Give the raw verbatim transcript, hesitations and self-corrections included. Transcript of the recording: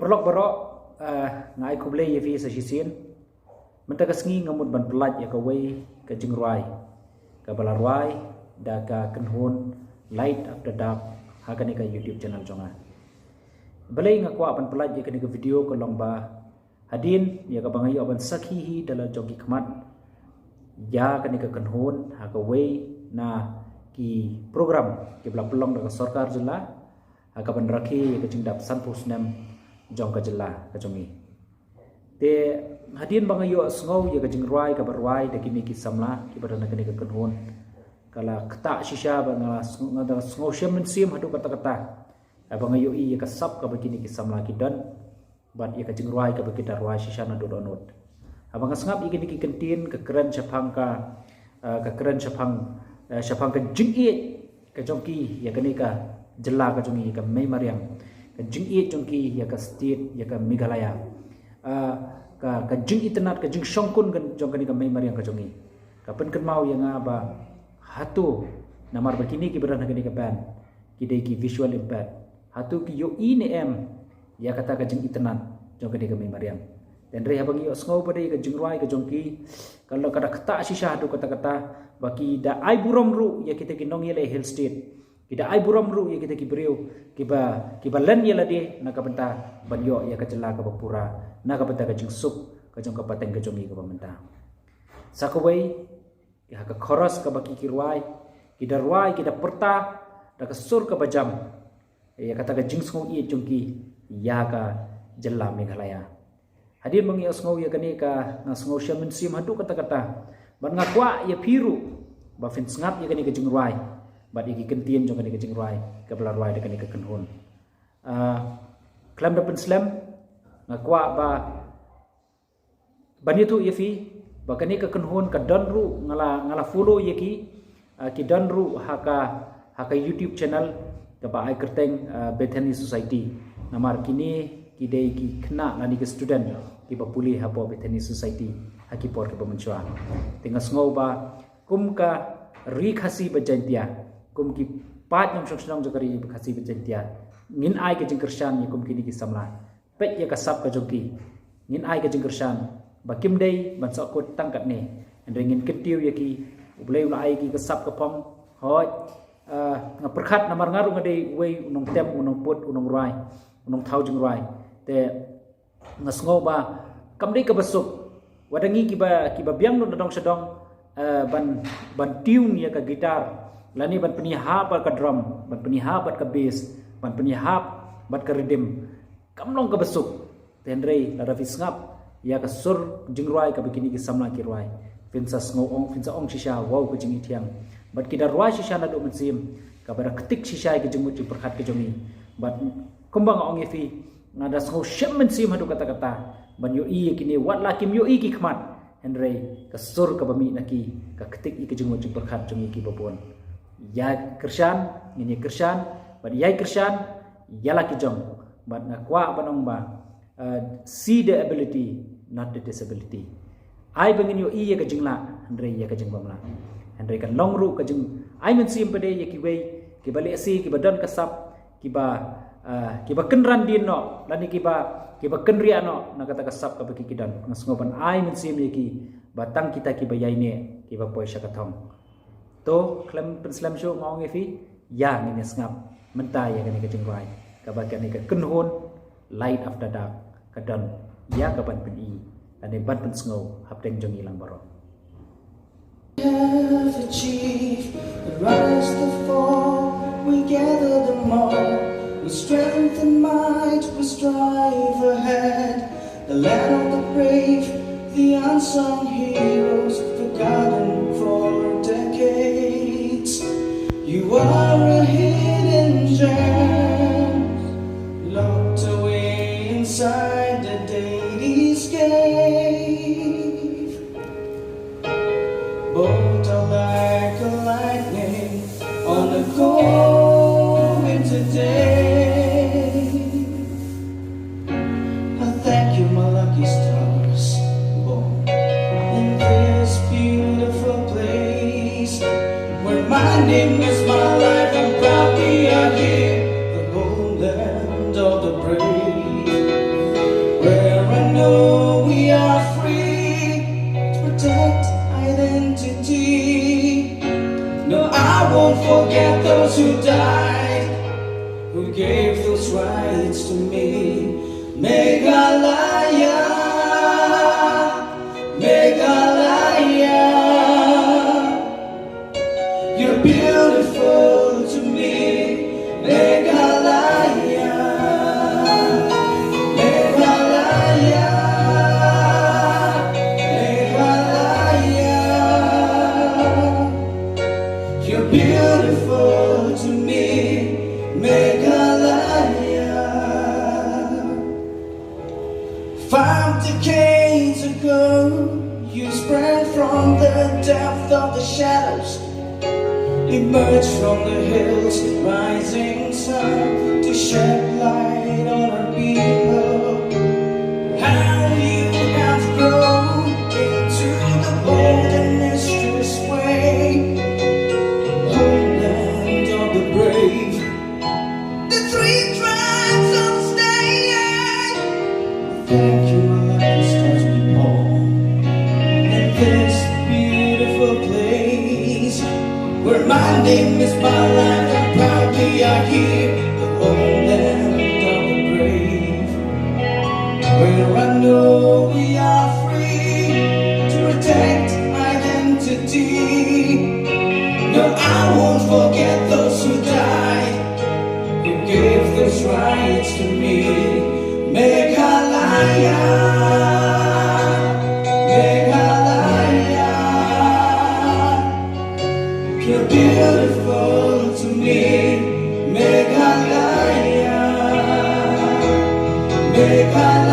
Paralok baroh, eh, nga ai khublei ïa phi sa shisien. Mynta ka sngi nga mut ban pyllait ïa kawei ka jingrwai kaba la rwai da ka kynhun Light After Dark ha kane ka YouTube channel jong nga. Balei nga kwah ban pyllait ïa kane ka video ka long ba hadien ïa kaba nga ïoh ban sakhi hi da la jong ki khmat ïa kane ka kynhun ha kawei na ki program kiba la pynlong da ka sorkar jylla ha kaban rakhe ïa ka jingdap sanphew snem jong ka jylla ka jong ngi. Te hadien ba nga ïohsngew ïa ka jingrwai kaba rwai da kine ki samla kiba don ha kane ka kynhun, ka la ktah shisha ba nga la sngew, nga da sngew shem mynsiem haduh katta katta. Haba nga ïohi ïa ka sap kaba kine ki samla ki don bad ïa ka jingrwai kaba ki da rwai shisha naduh dohnud. Haba nga sngap ïa kine ki kyntien ka kren shaphang ka, eh, ka kren shaphang, eh, shaphang ka jingïeit ka jong ki ïa kane ka jylla ka jong ngi, ka mei mariang, ka jingïeit jong ki ïa ka state, ïa ka Meghalaya. Ah, ka, ka jingitynnad, ka jingshongkun ka jong kane ka mei mariang ka jong ngi, ka pynkynmaw ïa nga ba hato namar ba kine kiba don ha kane ka band ki dei ki visual impaired, hato ki ïohi ne em ïa kata ka jingitynnad jong kane ka mei mariang. Hynrei haba ngi ïohsngew ba dei ka jingrwai ka jong ki, ka la, ka da ktah shisha haduh katta katta ba ki da ai burom ruh ïa kita ki nongïaleh Hill State. Ki da ai burom ruh ïa kita ki briew kiba, kiba len ïa lade na ka bynta ban ïoh ïa ka jylla kaba pura, na ka bynta ka jingsuk ka jong ka pateng ka jong ngi kaba mynta. Sa kawei, ha ka chorus kaba ki, ki rwai, ki da rwai, ki da pyrta da ka sur kaba jam ïa kata ka jingsngew ïeit jong ki ïa ka jylla Meghalaya. Hadien ba nga ïohsngew ïa kane ka, nga sngew shem mynsiem haduh katta katta. Bad nga kwah ïa phi ruh ba phin sngap ïa kane ka jingrwai bad ïa ki kyntien jong kane ka jingrwai kaba la rwai da kane ka kynhun. Ah, khlem da pynslem, nga kwah ba ban ïathuh ïa phi ba kane ka kynhun ka don ruh, nga la, nga la follow ïa ki, ah, ki don ruh ha ka, ha ka YouTube channel kaba ai kyrteng, ah, Bethany Society. Namar kine ki dei ki khynnah lane ki student kiba pule hapoh Bethany Society ha ki por kiba mynshuwa. Te nga sngew ba kum ka Ri Khasi bad Jaintia, kum ki paid nongshong shnong jong ka Ri Khasi bad Jaintia, ngin ai ka jingkyrshan ïa kum kine ki samla. Peit ïa ka sap ka jong ki. Ngin ai ka jingkyrshan ba kim dei ban sahkut tang katne. Hynrei ngin kyntiew ïa ki, U Blei u la ai ïa ki ka sap ka phong. Hooid, ah, nga pyrkhat namar nga ruh nga dei uwei u nongtem, u nongput, u nongrwai, u nongthaw jingrwai. Te nga sngew ba kam dei kaba suk wat la ngi kiba, kiba biang lut na dong sha dong, eh, ban, ban tune ïa ka guitar lane ban pynïahap bad ka drum, ban pynïahap bad ka bass, ban pynïahap bad ka rhythm. Kam long kaba suk. Te hynrei lada phi sngap ïa ka sur jingrwai kaba kine ki samla ki rwai, phin sa sngew ong, phin sa ong shisha, wow, ka jingithiang. Bad ki da rwai shisha naduh mynsiem kaba da ktik shisha ïa ka jingmut jingpyrkhat ka jong ngi. Bad kumba nga ong ïa phi, nga da sngew shem mynsiem haduh katta katta ban ïohi ïa kine, wat la kim ïohi ki khmat, hynrei ka sur kaba mih na ki ka ktik ïa ka jingmut jingpyrkhat jong ngi kiba bun. Ïa kyrshan, ngin ïa kyrshan, bad ïa kyrshan ïa la ki jong. Bad nga kwah ban ong ba, uh, see the ability, not the disability. Ai ba ngin ïohi ïa ka jinglah, hynrei ïa ka jingbymlah. Hynrei kan long ruh ka jing, ai mynsiem pat de ïa kiwei kiba lehse, kiba don ka sap, kiba, ah, kiba kynran dien noh lane kiba, kiba kynriah noh na kata ka sap kaba ki, ki don. Nga sngew ban ai mynsiem ïa ki ba tang kita kiba ïaineh, kiba poi sha ka thong. To khlem pynslem shuh nga ong ïa phi, ïa ngin ïa sngap mynta ïa kane ka jingrwai kaba kane ka kynhun Light After Dark ka don ïa ka ban pyni lane ban pynsngew hapdeng jong ngi lang baroh. Have achieved the rise, the fall, we gather them all. With strength and might, we strive ahead. The land of the brave, the unsung heroes, forgotten for decades. You are a hidden gem, locked away inside the daily's cave. Bold like a lightning on a cold winter day. I thank you, my lucky stars, born in this beautiful place, where my name is my life. I'm proud to feels right to me. Meghalaya, Meghalaya, you're beautiful to me. Meghalaya, Meghalaya, Meghalaya, you're beautiful to me. Meghalaya. Five decades ago, you sprang from the depth of the shadows, emerged from the hills, rising sun to shed light on our people. How you have grown into the bold and mysterious way, homeland of the brave, the three tribes of the state. Thank you, our life has touched me, Paul. In this beautiful place, where my name is my life, and proudly I hear the homeland of the brave. Where I know we are free to protect identity. No, I won't forget those who died, who gave those rights to me. Meghalaya, Meghalaya, you're beautiful to me. Meghalaya, Meghalaya.